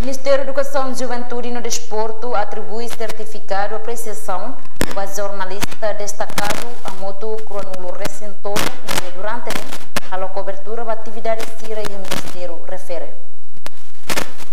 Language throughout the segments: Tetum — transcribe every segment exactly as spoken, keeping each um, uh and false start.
Ministériu Edukasaun, Juventude no Desportu atribui sertifikadu apresiasaun ba jornalista destakadu hamutuk ruanulu-resin-tolu ne'ebé durante ne'e halo kobertura ba atividade sira iha ministériu refere.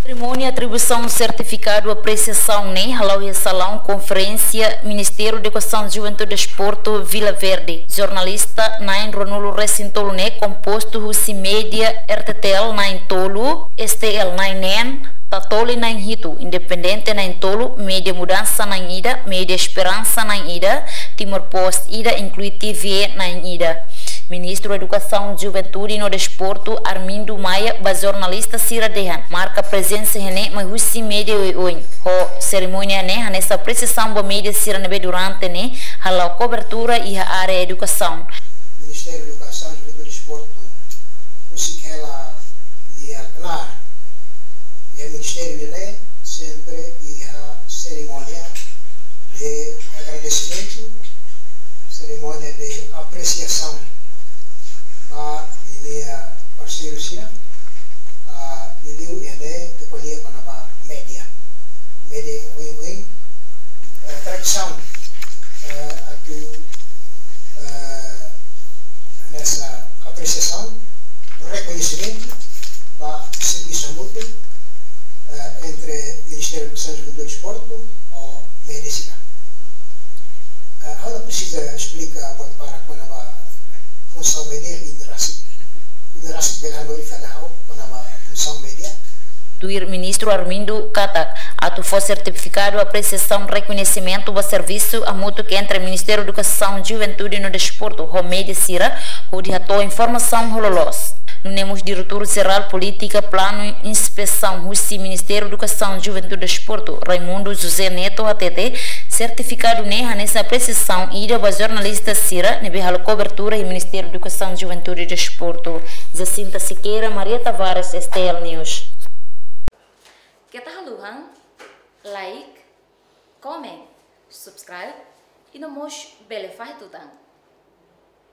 Serimónia atribuisaun sertifikadu apresiasaun ne'e hala'o iha salaun konferénsia Ministériu Edukasaun, Juventude no Desportu, Vila Verde. Jornalista na'in ruanulu-resin-tolu ne'e kompostu husi média R T T L na'in tolu, S T L na'in neen, Tatoli na'in hitu, Independente na'in tolu, Média Mudansa na'in ida, Média Esperansa na'in ida, Timor Post ida, inklui T V E na'in ida. Ministru Edukasaun, Juventude no Desportu, Armindo Maia, ba jornalista sira dehan marka prezensa iha ne'e mai husi média oioin. Ho serimónia ne'e hanesan apresiasaun ba média sira ne'ebé durante ne'e hala'o kobertura iha área edukasaun. Ministériu Edukasaun, Juventude no Desportu, husik hela nia knaar iha ministériu ne'e, sempre iha serimónia de agradesimentu, serimónia de apresiasaun ba ninia parseiru sira, ah, liuliu iha ne'e ke ko'alia kona-ba média. Média oioin, eh, tradisaun, eh, atu, eh, hanesan apresiasaun, rekoñesimentu ba servisu hamutuk, eh, entre Ministériu Edukasaun, Juventude no Desportu ho média sira. Eh, ha'u la presiza esplika buat barak kona-ba funsaun média, ida rasik, ida rasik bele hanorin fali ha'u kona-ba funsaun média. Tuir Ministru Armindo katak, atu fó sertifikadu apresiasaun rekoñesimentu ba servisu hamutuk entre Ministériu Edukasaun, Juventude no Desportu ho média sira, hodi hato'o informasaun ho loloos. Nune'e mós Diretór Jerál Polítika, Planu i Inspesaun husi Ministériu Edukasaun, Juventude no Desportu, Raimundo José Neto, hatete, sertifikadu ne'e hanesan apresiasaun ida ba jornalista sira ne'ebé halo kobertura iha Ministériu Edukasaun, Juventude no Desportu. Jacinta Sequeira, Maria Tavares, S T L News. Keta haluha like, comment, subscribe i no mós bele fahe tutan.